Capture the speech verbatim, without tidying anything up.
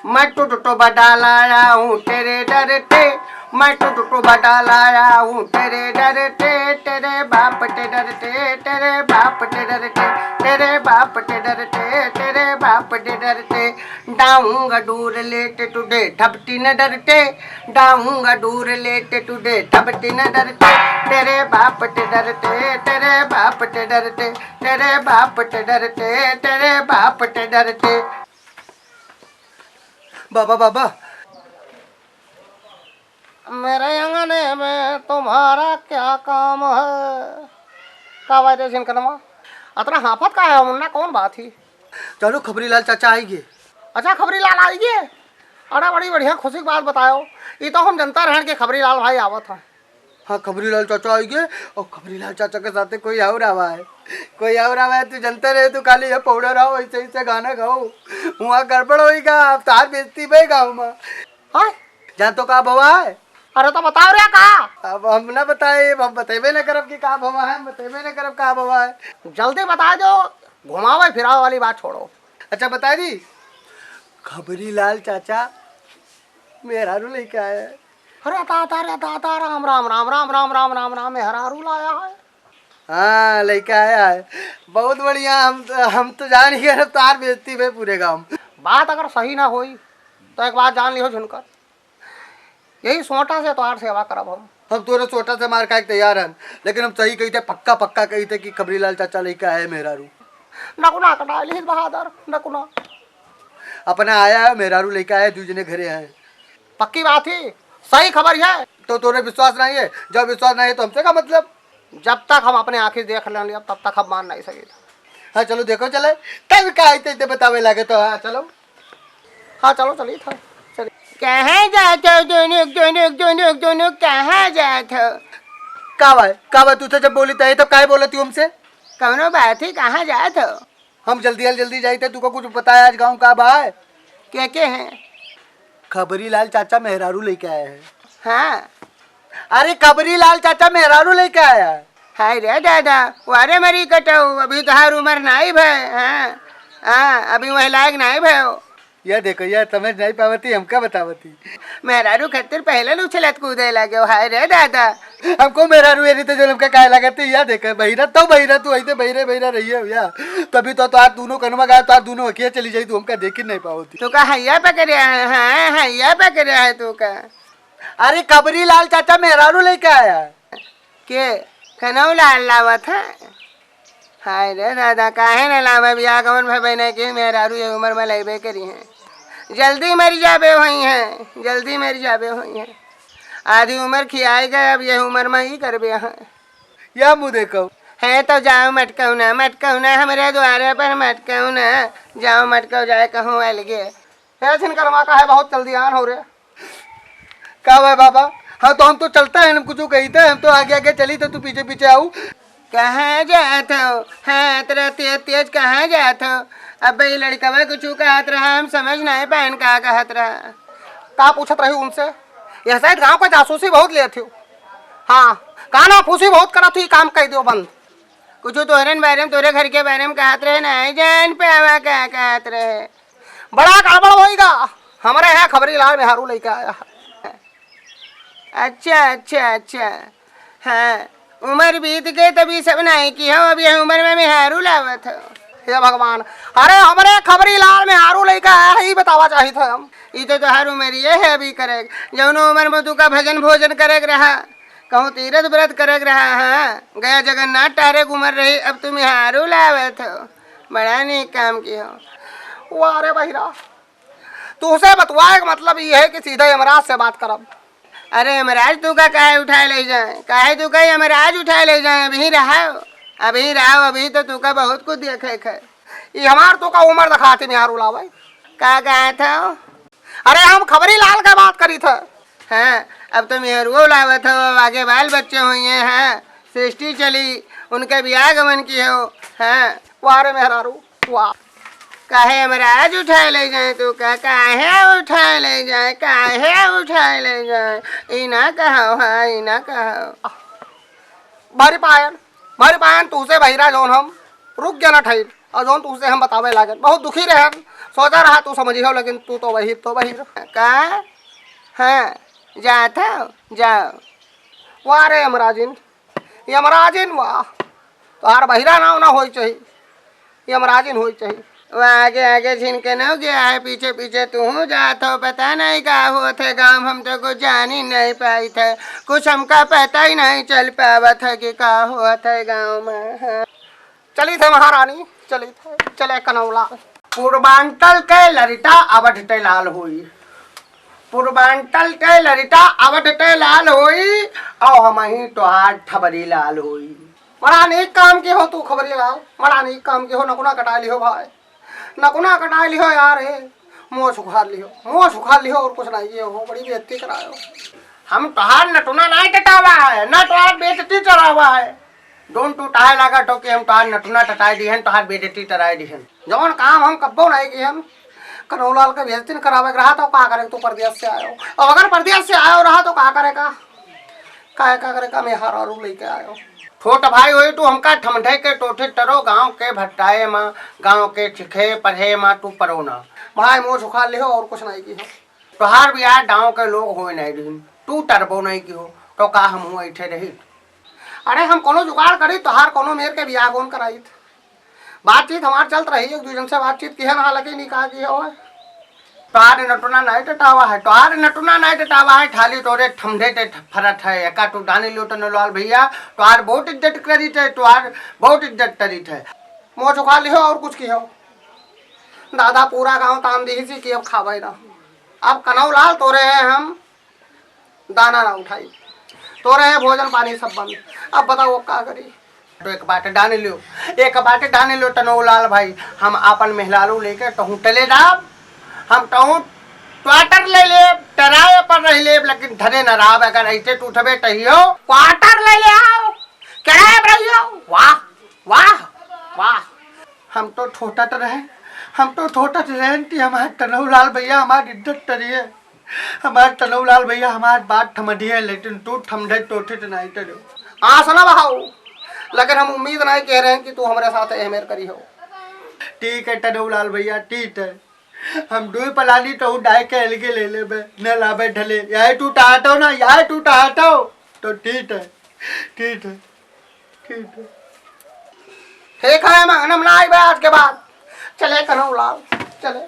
मैं टुटटो बटा लाया हूँ तेरे डरते, मैं टुटटो बटा लाया हूँ तेरे डरते, तेरे बाप के डरते, तेरे बाप के डरते, तेरे बाप के डरते, तेरे बाप के डरते। डाऊंगा दूर लेट टुडे ठपटी न डरते, डाऊंगा दूर लेट टुडे ठपटी न डरते, तेरे बाप के डरते, तेरे बाप के डरते, तेरे बाप के डरते, तेरे बाप के डरते। बाबा, बाबा। मेरे अंगने में तुम्हारा क्या काम है? का बात है झिनकनवा? अतना हाफत का है मुन्ना, कौन बात ही? चलो, खबरी लाल चाचा आइगे। अच्छा, खबरी लाल आइगे? अरे, बड़ी बढ़िया खुशी की बात बतायो। ई तो हम जनता रहन के खबरी लाल भाई आवत हैं। हाँ, खबरी लाल चाचा आइगे। और खबरी लाल चाचा के साथे कोई और आवा है, कोई और आवा है। तू जनता रहे, तू खाली ये पाउडर आओ, ऐसे ऐसे गाना गाओ, वहाँ गड़बड़ होइगा। अब तार बेइज्जती भई गाँव में। हाँ? जान तो का भवा है? अरे तो बताओ रे का? अब हम ना बताए, हम बतेबे ना करब कि का भवा है, हम बतेबे ना करब का भवा है। जल्दी बता दो, घुमावे फिरावे वाली बात छोड़ो। अच्छा बता दी, खबरी लाल चाचा मेहरारू लेके आए हैं। अरे दादा रे दादा, राम राम राम राम राम राम राम राम, मेहरारू लाया है। हाँ, लइका आया है। बहुत बढ़िया। हम, हम तो जान ही गए तार बेइज्जती भई पूरे गाँव। बात अगर सही ना होई तो एक बात जान लियो झिनकर, यही सोटा से तोहार सेवा करब हम। हम तोरे सोटा से मार खाए के तैयार हन, लेकिन हम सही कही थे, पक्का पक्का कही थे कि खबरी लाल चाचा लइका आए मेहरारू। नकुना कटाए लिहित बहादुर, नकुना। अपना आया है, मेहरारू लइका आए, दुइ जने घरे हैं। पक्की बात ही, सही खबर है। तो तोरे विश्वास नहीं है? जब विश्वास नहीं है तो हमसे का मतलब? जब तक हम अपने आँखी देख लेन लिया, तब तक हम मान नहीं सके। हाँ, चलो देखो चले। तब का आइते इते बतावे लागे तो, हाँ, चलो। हाँ, चलो, चली था। चली। कहाँ जात हो दोनों, दोनों, दोनों, दोनों, कहाँ जात हो? का बात, का बात, तू तो जब बोली तही तब काहे बोलत ही हमसे? कौनो बात ही, कहाँ जात हो? हम जल्दी, जल्दी जाइत है, तुका कुछ पता है आज गाँव का बा है? के, के हैं? खबरी लाल चाचा मेहरारू लेके आए हैं। हाँ। अरे खबरी लाल चाचा मेहरारू लेके आया है। हाय रे दादा, वारे मरी कटऊ, अभी तोहार उमर नाई भय, हाँ, हाँ, अभी वह लायक नाई भय हो। यह देखो, यह समझ नहीं पावती, हमका बतावती। मेहरारू खातिर पहले न उछलत कूदे लगे हो, हाय रे दादा। हमको मेहरारू एरी तो जो हमका काहे लागत है, यह देखो, बहिरा तो बहिरा, तू ऐसे बहिरे बहिरा रही है भैया। तभी तो तोहार दोनों कनवा गायब, तोहार दोनों अखिया चली जाई, तू हमका देखी नहीं पावती। तू का हैया पकड़े है, हाँ, हैया पकड़े है तू का। अरे खबरी लाल चाचा मेहरारू लेके आया है। के? कनऊ लाल लावत है? हाय रे दादा, काहे न लावे, बियाह गवन भय बहिने के मेहरारू ये उमर में लइबे करी हैं। जल्दी मर जाबे होई हैं, जल्दी मर जाबे होई हैं। आधी उमर खियाए गए, अब ये उमर में ही करबे हैं। या मुँह देखो। है तो जाओ मटकौना, मटकौना हमरे द्वारे पर मटकौना, जाओ मटकौ जाए कहूँ अलगे। हे झिनकनवा, काहे बहुत जल्दी आन हो रे? का बा बाबा? हाँ, तो हम तो चलता है, हम कुछ कही थे, हम तो आगे आगे चली थे, तू पीछे पीछे आऊ। कहाँ जात हो? हाँ, इतना तेज तेज कहाँ जात हो? अब ई लड़कवा कुछ कहत रहा, हम समझ नहीं पाएन का कहत रहा। का पूछत रही उनसे? यह शायद गाँव का जासूसी बहुत लेत हो। हाँ, काना फूसी बहुत करत हो, ई काम कह दियो बंद। कुछ तोहरन बारे में, तोहरे घर के बारे में कहत रहे, नहीं जान पावा का कहत रहे। बड़ा गड़बड़ होइगा, हमरे यहाँ खबरी लाल मेहरारू लइके आया है। अच्छा, अच्छा, अच्छा। हाँ, उमर बीत के तभी सब नहीं की हो, अब ये उमर में मेहरारू लावत हो। हे भगवान, अरे हमरे खबरी लाल मेहरारू लइके आया है, ई बतावा चाहित है हम। ई तो तोहार उमर ये है अभी करे, जौनो उमर में तू का भजन भोजन करे के रहा, कहूँ तीरथ व्रत करे के रहा, हाँ, गया जगन्नाथ टहरे के उमर रही, अब तू मेहरारू लावत हो। बड़ा नीक काम की हो। वाह रे बहिरा, तुहसे बतवाए के मतलब ई है कि सीधा यमराज से बात करब। अरे यमराज तू का काहे उठाए ले जाए, काहे तू का यमराज उठाए ले जाए? अभी रहो, अभी रहो, अभी तो तू का बहुत कुछ देखे के है। ई हमार तू का उमर दिखाती मेहरारू लावे। का कहत हो? अरे हम खबरी लाल का बात करी थे। हाँ, अब तो मेहरुओ लावत हो, अब आगे बाल बच्चे होइए हैं, सृष्टि चली, उनके बियाह गमन की हो। हाँ, वाह रे मेहरारू, वाह। काहे यमराज उठाए ले जाए तू का, काहे उठाए ले जाए, काहे उठाए ले जाए, ई ना कहो, हाँ, ई ना कहो। भरी पायन, भरी पायन, तू से बहिरा जौन हम रुक गया ना ठहर, और जौन तू से हम बतावे लागन, बहुत दुखी रहन। होता रहा तू समझिहो, लेकिन तू तो वही, तो वही रह। का? हाँ, जात हो, जाओ। वाह रे यमराजिन, यमराजिन वाह। तोहार बहिरा नाव ना होई चाही, यमराजिन होई चाही। वो आगे आगे झिनके न गया है, पीछे पीछे तू हूँ जात हो। पता नहीं का होत है गाँव, हम तो कुछ जान ही नहीं पाइत है, कुछ हमका पता ही नहीं चल पावत है कि का होत है गाँव में। चलित है महारानी, चलित है, चले कनौला। पूर्वांचल के लरिता अवध ते लाल होई, पूर्वांचल के लरिता अवध ते लाल होई, और हमही तोहार ठबरी लाल होई। बड़ा नीक काम के हो तू खबरी लाल, बड़ा नीक काम के हो, नकुना कटाइ लिहो भाई, नकुना कटाइ लिहो यार, हे मोछ उखाड़ लिहो, मोछ उखाड़ लिहो और कुछ नहीं किहो, बड़ी बेइज्जती करायो। हम तोहार नटुना नहीं टटावा है, ना तोहार बेइज्जती चढ़ावा है। जौन तू टटाए लागत हो कि हम तोहार नटुना टटाए दिहन, तोहार बेइज्जती टटाए दिहन। जौन काम हम कब्बो नहीं किहन, कनौलाल के बेइज्जती करावे के रहा तो का करे, तू परदेस से आयो। अब अगर परदेस से आयो रहा तो का करे का? काहे का करे का मेहरारू लेके आयो? छोट भाई होई तू हमका ठमठे के टोठे टरो, गाँव के भट्टाए मा, गाँव के चिखे पढ़े मा तू परो ना। भाई मोछ उखाड़ लिहो और कुछ नहीं किहो। तोहार बियाह गाँव के लोग होए नहीं दिहिन, तू टरबो नहीं किहो, तो का हमहू ऐठे रही? अरे हम कोनो जुगाड़ करी, तोहार कोनो मेर के बियाह कौन कराइत? बातचीत हमार चलत रही, एक दूजन से बातचीत किहन, हालांकि नहीं कहा कि हो। तोहार नटुना नहीं टटावा है, तोहार नटुना नहीं टटावा है, खाली तोरे ठमढे ते फरत है। एका तू डानी लो तनोलाल भैया, तोहार बहुत इज्जत करीत है, तोहार बहुत इज्जत करीत है। मोछ उखाड़ लिहो और कुछ किहो। दादा पूरा गाँव तान दिहिसी कि अब खावे ना। अब कनौलाल तोरे है हम दाना ना उठाई, तोरे है भोजन पानी सब बंद। अब बताओ अब का करी? तो एक बात डान लियो, एक बात डान लियो तनोलाल भाई, हम आपन मेहलारू लेके तहूँ टले जाब, हम तहूँ क्वार्टर ले लेब, किराए पर रह लेब, लेकिन धरे न रहब। अगर ऐसे तू उठबे तहियो क्वार्टर ले ले आओ, किराए पर रहियो। वाह, वाह, वाह। हम तो ठोटत रहे, हम तो ठोटत रहेन कि हमार तनौलाल भैया हमार इज्जत करिए, हमार तनौलाल भैया हमार बात ठमडिए, लेकिन तू ठमडे टोठित नहीं करो। हाँ सुना बहाऊ, लेकिन हम उम्मीद नहीं कह रहे हैं कि तू हमारे साथ एहमेर करी हो। ठीक है तनौलाल भैया, ठीक है, हम दुई पलानी तो डाय के अलगे ले लेबे, न लाबे ढले, यार तू टहटो ना, यार तू टहटो, तो ठीक है, ठीक है। ठीक है। ठीक है, हम अंगना में ना आइबे आज के बाद। चले कनौलाल, चले।